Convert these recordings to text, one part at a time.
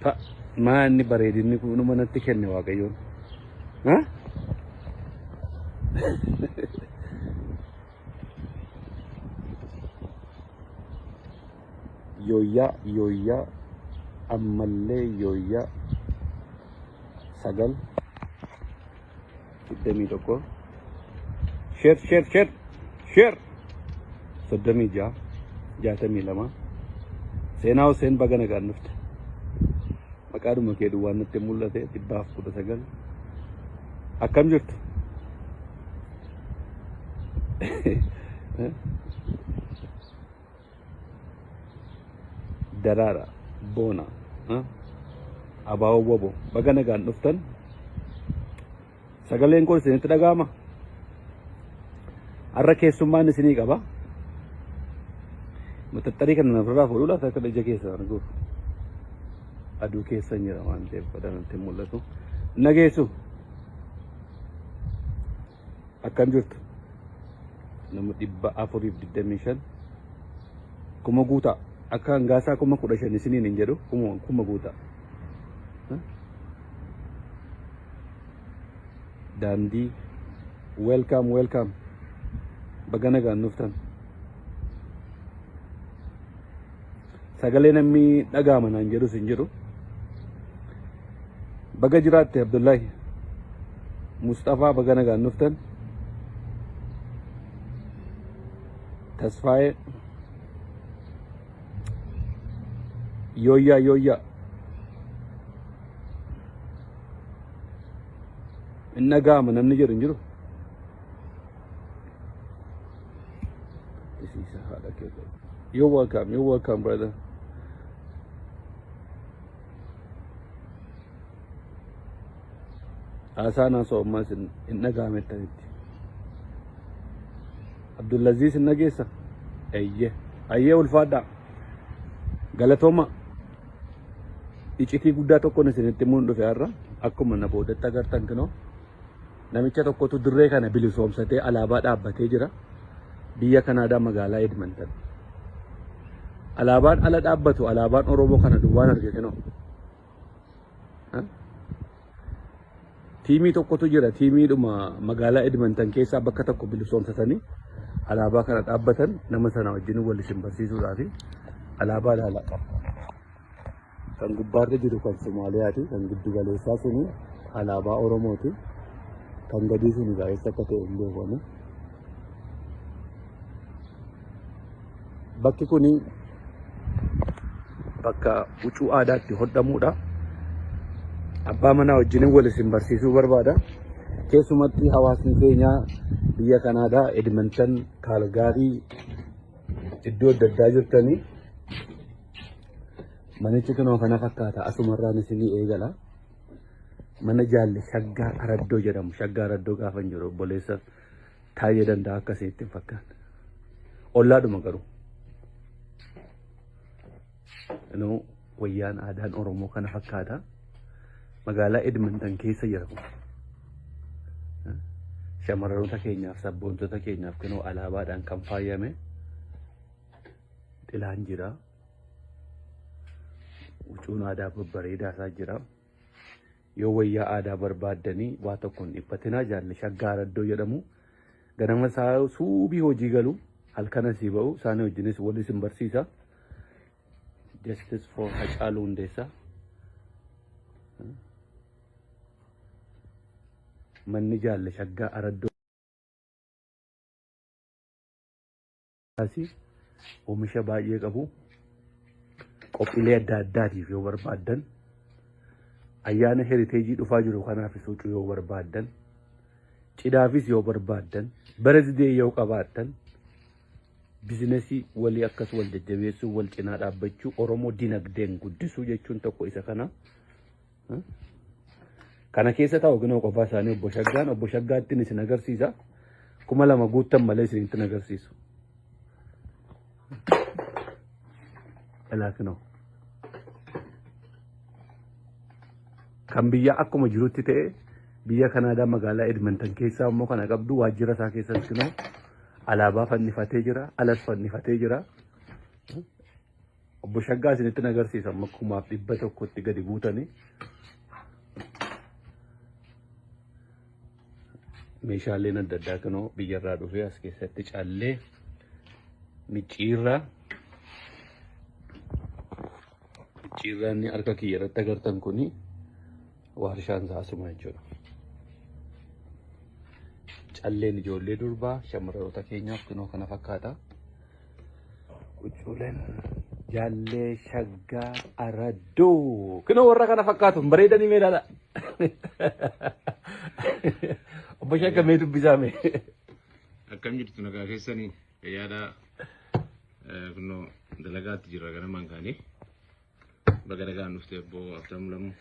Pa maa inni bareedinni kun dhuma natti kenne Waaqayyoon. Ha? Yooyyaa yooyyaa ammallee yooyyaa 9 21 share share share share 36 62 Seenaa Hussein baga nagaan dhufte. Maqaadhuma kee duwwaan natti mul'ate 119 akkam jirtu? Daraara Boona Abaa'oo Wabo baga nagaan dhuftan. Sagaleen kun isinitti dhaga'ama? Har'a keessummaan isinii qaba. Maxaxxarii kana nafarraa fuudhuu laata akka ija keessa arguuf. Aduu keessa jira waan ta'eef badanatti mul'atu. Nageessu. Akkam jirtu? Nama 425 kuma guutaa. Akka hangaasaa 15,000 isiniin hin jedhu kuma guutaa. Daandii welcome welcome baga nagaan dhuftan. Sagalee namni dhaga'ama naan jedhus hin jiru. Baga jiraatte Abdullahi. Musxafaa baga nagaan dhuftan. Tasfaayee. Yooyyaa yooyyaa. Hin dhaga'ama namni jedhu hin jiru. Isiisa haadha kee. You're welcome, you're welcome brother. Haasaan haasa'u ammaas hin dhaga'amettanitti. Abdullaziz hin dhageessa? Eeyye. Ayyee ulfaadhaa. Galatooma. Icitii guddaa tokkoon isinitti himuun dhufe har'a. Akkuma na boodatti agartan kinoo. Namicha tokkotu dirree kana bilisoomsatee alaabaa dhaabbatee jira. Biyya Kanaadaa magaalaa Edmonton. Alaabaan ala dhaabbatu alaabaan Oromoo kana duwwaan arge kinoo. Tiimii tokkotu jira. Tiimiidhuma magaalaa Edmonton keessaa bakka tokko bilisoomsatanii alaabaa kana dhaabbatan nama sana wajjin wal isin barsiisuudhaaf alaabaa ilaala. Kan gubbaarra jiru kan Somaaliyaati. Kan giddu galeessaa suni alaabaa Oromooti. Kan gadii sun egaa eessa akka ta'e hin beeku ani. Bakki kuni bakka huccuu aadaatti hodhamuudha. Abbaa manaa wajjin wal isin barsiisuu barbaada. Keessumatti hawaasni keenya biyya Kanaadaa, Edmonton, Kaalgaarii iddoo adda addaa jirtanii manichi kunoo kana fakkaata asumarraan isinii eegala. Mana jaalli Shaggaa Araddoo jedhamu. Shaggaa Araddoo gaafa hin jiru obboleessa Taayyee Danda'a akka isinitti hin fakkaanne. Ollaadhuma garuu. Inuu wayyaan aadaan Oromoo kana fakkaata. Magaalaa Edmonton keessa jira kun. Shamarroota keenyaaf sabboontota keenyaaf kunoo alaabaadhaan kan faayame xilaan jira. Huccuun aadaa babbareedaa isaa jira. Yoo wayyaa aadaa barbaaddanii waa tokko hin dhiphatinaa jaalli Shaggaa Araddoo jedhamu ganama isaa suubii hojii galu halkan asii ba'u isaanii wajjinis wal isin barsiisa. Justice for Hacaaluu Hundeessaa. Manni jaalli Shaggaa Araddoo oomisha baay'ee qabu. Qophiilee adda addaatiif yoo barbaaddan ayyaana heriteejii dhufaa jiru kanaafis huccuu yoo barbaaddan cidhaafis yoo barbaaddan barezdee yoo qabaattan bizinesii walii akkas wal jajjabeessuu wal cinaa dhaabbachuu Oromoo dinagdeen guddisuu jechuun tokko isa kana. Kana keessa taa'u ginoo qofaa isaanii obbo Shaggaan obbo Shaggaattiin isin agarsiisa. 2000 guuttan malee isinitti hin agarsiisu. Ilaa kinoo. Kan biyya akkuma jirutti ta'e biyya Kanaadaa magaalaa Edmonton keessaa immoo kana qabdu waajjira isaa keessas kinoo alaabaa fannifatee jira alas fannifatee jira. Obbo Shaggaa isinitti agarsiisa amma 1,100tti gadi buutanii. Meeshaaleen adda addaa kunoo biyyarraa dhufee as keessatti callee micciirraa micciirraa inni harka kiyya irratti agartan kuni warshaan isaa asuma jechuudha. Calleen ijoollee durbaa shamarroota keenyaaf kunoo kana fakkaata. Huccuuleen jaallee Shaggaa Araddoo. Kunoo warra kana fakkaatu bareedanii mee ilaala. Obbo Shaggaa mee dubbisaa mee. Akkam jirtu, nagaa keessanii? Fayyaadhaa? Kunoo dalagaatti jirra ganamaan kaanii. Baga nagaan dhufte, obbo Abtaamuu Lamuu.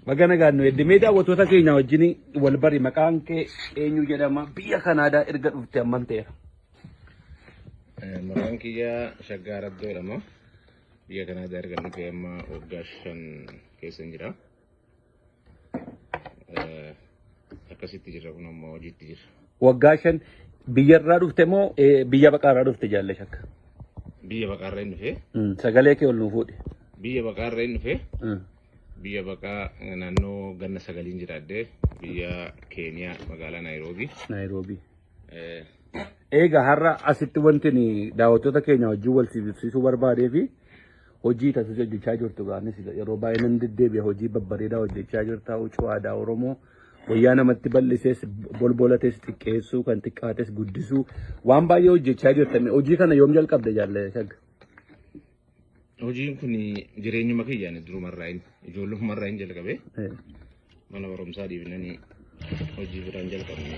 Baga nagaan nu eedde. Mee daawwattoota keenya wajjin wal bari, maqaan kee eenyu jedhama? Biyya Kanaadaa erga dhufte amman ta'eera? Maqaan kiyya Shaggaa Araddoo jedhama. Biyya Kanaadaa erga dhufe amma waggaa 5 keessa jira. Akkasitti jirra, kun ammoo hojiitti jira. Waggaa 5 biyyarraa dhufte moo biyya baqaarraa dhufte, jaalle Shagga? Biyya baqaarraa hin dhufe. Sagalee kee ol nuu fuudhi. Biyya baqaarraa hin dhufe. Biyya baqaa naannoo ganna 9n jiraadde, biyya Keeniyaa, magaalaa Naayiroobii. Naayiroobii. Egaa har'a asitti wanti ni daawwattoota keenya wajjin wal siibsiisuu barbaadee fi hojii tasis hojjechaa jirtu gaanis yeroo baay'ee nan deddeebi'a, hojii babbareedaa hojjechaa jirta. Huccuu aadaa Oromoo wayyaa namatti bal'isees bolbolates xiqqeessuu, kan xiqqaates guddisuu, waan baay'ee hojjechaa jirta. Hojii kana yoom jalqabde, jaalle Shagga? Hojiin kun jireenyuma kiyyaan durumarraa hin ijoollummarraa hin jalqabe. Mana barumsaa dhiibnanii hojii biraan jalqabne.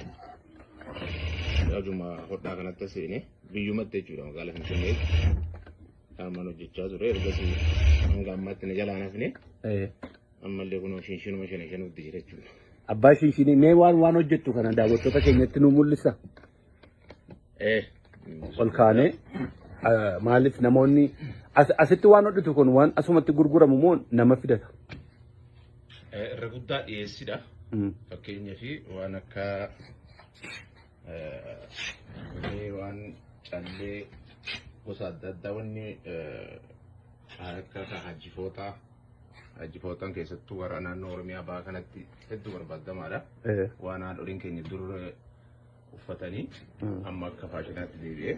Hojuma hodhaa kanatti seene, biyyumatti jechuudha, magaalaa Finfinnee. Qaamaan hojjechaa ture, ergasii hanga ammaatti na jalaan hafne. Ammallee kun shinshinuma shana shanuutti jira jechuudha. Abbaa shinshinii, mee waan hojjettu kana daawwattoota keenyatti nu mul'isa. Ol kaanee maaliif namoonni asitti waan hodhitu kun waan asumatti gurguramu moo nama fidata? Irra guddaa dhiyeessidha. Fakkeenyaaf waan akka waan callee gosa adda addaa, wanni akka hajjifootaa, hajjifootaan keessattuu warra naannoo Oromiyaa baha kanatti hedduu barbaadamaadha. Waan haadholiin keenya dur uffatanii amma akka faashinaatti deebi'ee.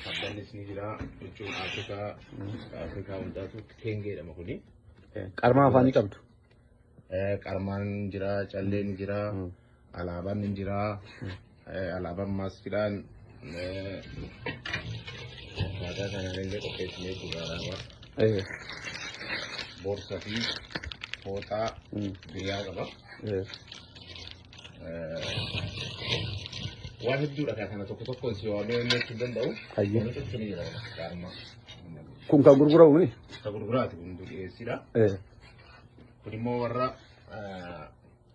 Sabbannis ni jira jechuun Afrikaa hundaatu keengee jedhama kuni. Qarmaa afaanii qabdu. Qarmaan jira, calleen jira, alaabaan ni jira, alaabaan maaskidhaan akkaataa kanaan illee qopheessinee jira alaabaa. Boorsaa fi fooxaa biyyaa qaba. Waan hedduudha kan kana tokko tokkoon si waamee inni jechuu danda'u. Wanni tokko ni jira qarmaa. Kun kan gurguramu ni? Kan gurguraati kun, dhiyeessiidha. Kun immoo warra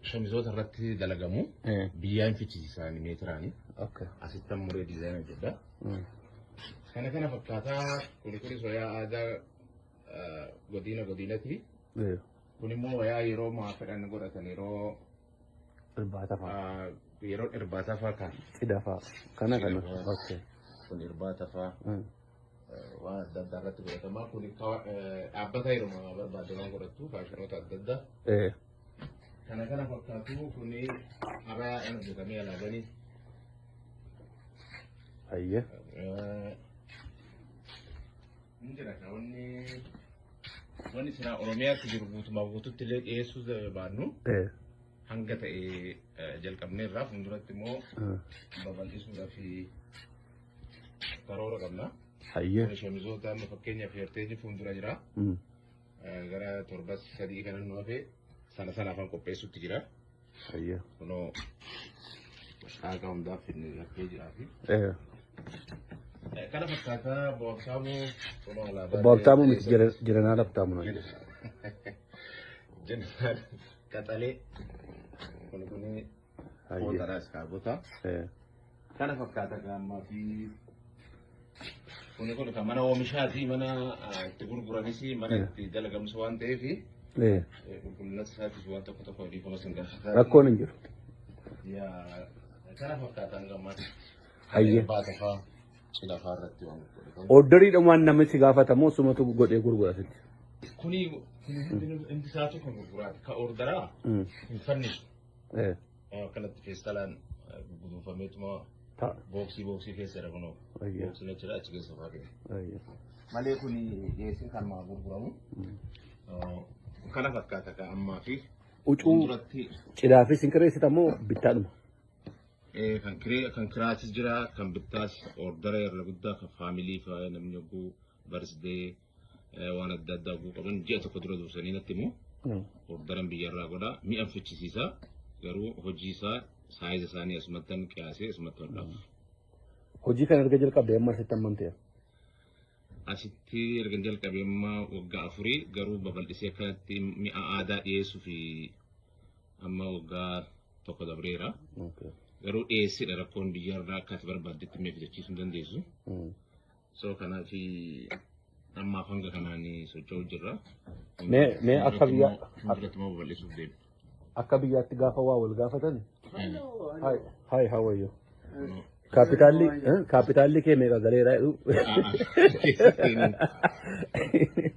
shamizoota irratti dalagamu, biyyaan fichisiisaan meetiraani. Asitti muree diizaayinii hojjedha. Kana kana fakkaataa kuni kunis wayaa aadaa godina godinati. Kun immoo wayaa yeroo maa fedhan godhatan, yeroo Irbaata fa'aa. Yeroo irbaata fa'aa kan. Cidha fa'aa. Kana kana. Kun irbaata fa'aa. Waan adda addaa irratti godhatama. Kun dhaabbata yeroo barbaadde waan godhattu, faashinoota adda addaa. Kana kana fakkaatu, kuni habayaadhaan hojjetamee alaabanii. Hayyee. Inni jira kan wanni silaa Oromiyaatti jiru guutumaa guututti illee dhiyeessuu baannu hanga ta'e jalqabneerraa, fuulduratti immoo babal'isuudhaaf karoora qabna. Hayyee. Shamizoota amma fakkeenyaaf herteeji fuuldura jira. Gara torba 3 kanan nu hafe sana sanaafan qopheessutti jira. Hayyee. Kunoo dhaagaa hundaaf finne haftee jiraafi. Kana fakkaataa Obbo Habtaamuu, kunoo alaabaa. Obbo Habtaamuu miti, Jeneraal Habtaamuu naan jedhe. Jeneraal Qaxalee. Kuni fooxadha, iskaabota. Kana fakkaata gaammaa fi kuni kun kan mana oomishaati, mana itti gurguranis, mana itti dalagamus waan ta'eef qulqullina isaatis waan tokko tokko dhiifama sin gaafata. Rakkoon hin jiru. Yaa, kana fakkaata hanga ammaatti. Hayyee. Baata fa'aa. Cidha fa'aa irratti waan godhatan. Orderiidhumaan namni si gaafatamoo sumatu godhee gurgura sitti? Kuni hundi isaatu kan gurguraati. Ka orderaa hin fannisu. Akkanatti feestalaan guduunfameetuma booksii booksii keessa jira kunoo. Booksiin achirra achi keessa fa'aa kenna. Malee kuni dhiyeessiin kan maa gurguramu. Kana fakkaata kan ammaa fi Huccuu fuulduratti cidhaafis hin kireessitamoo bittaadhuma? Kan kiree kan kiraatis jira, kan bittaas, ordera irra guddaa kan family fa'aa, namni hogguu birthday waan adda addaa hogguu qaban ji'a tokko dura dursanii natti himu. Orderan biyyarraa godha, mi'a fichisiisa, garuu hojii isaa size isaanii asumattan qiyaasee asumatti hodhaaf. Hojii kana erga jalqabdee amma asitti hammam ta'e? Asitti erga jalqabee amma waggaa 4, garuu babal'isee akkanatti mi'a aadaa dhiyeessuu fi amma waggaa 1 dabreera. Garuu dhiyeessidha rakkoon, biyyarraa akka ati barbaaddetti mi'a fitachiisuu hin dandeessu. So kanaaf ammaaf hanga kanaan socho'uu jirra. Mee akka biyya- Fuulduratti immoo babal'isuuf deema. Akka biyyaatti gaafa waa wal gaafatan. Hi, hi, how are you? Kaapitaalli kee meeqa galeera jedhu.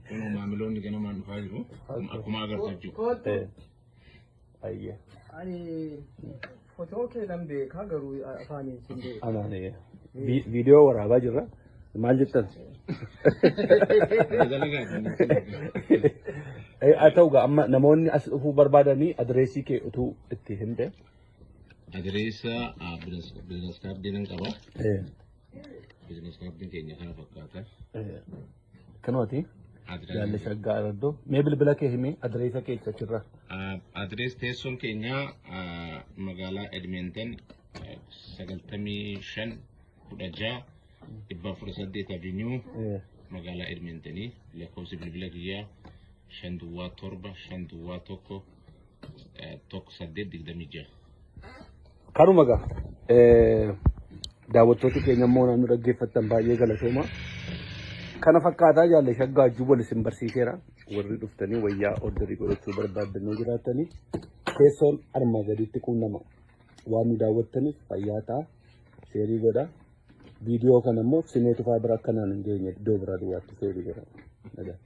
Kunoo maamiloonni ganamaan dhufaa jiru. Akkuma agartu jechuudha. Kootu. Ayyee. Ani fotoo kee nan beekaa, garuu afaaniin sin beeku. Anaan viidiyoo waraabaa jirra. Maal jettan? Dalagaa. Haa ta'u gaa, amma namoonni as dhufuu barbaadanii adireesii kee utuu itti himte. Adireessa business cardii nan qaba. Business cardiin keenya kana fakkaata. Kanooti. Jaalli Shaggaa Araddoo. Mee bilbila kee himi, adireessa kee achirra. Adirees teessoon keenya magaalaa Edmonton, 9516 408 Avenue, magaalaa Edmontonii. Lakkoofsi bilbila kiyyaa 507 501 1826. Kanuma gaa, daawwattoota keenya immoo naannoo dhaggeeffattan baay'ee galatooma. Kana fakkaataa Jaalle Shaggaa wajjin wal isin barsiiseera. Warri dhuftanii wayyaa orderii godhachuu barbaaddanii jiraattanii teessoon armaa gaditti quunnama. Waan nu daawwattaniif fayyaa ta'a. Share godha. Viidiyoo kana immoo sineetu fa'aa bira akkanaan hin geenye iddoo biraa duwwaatti share godha. Nagaa.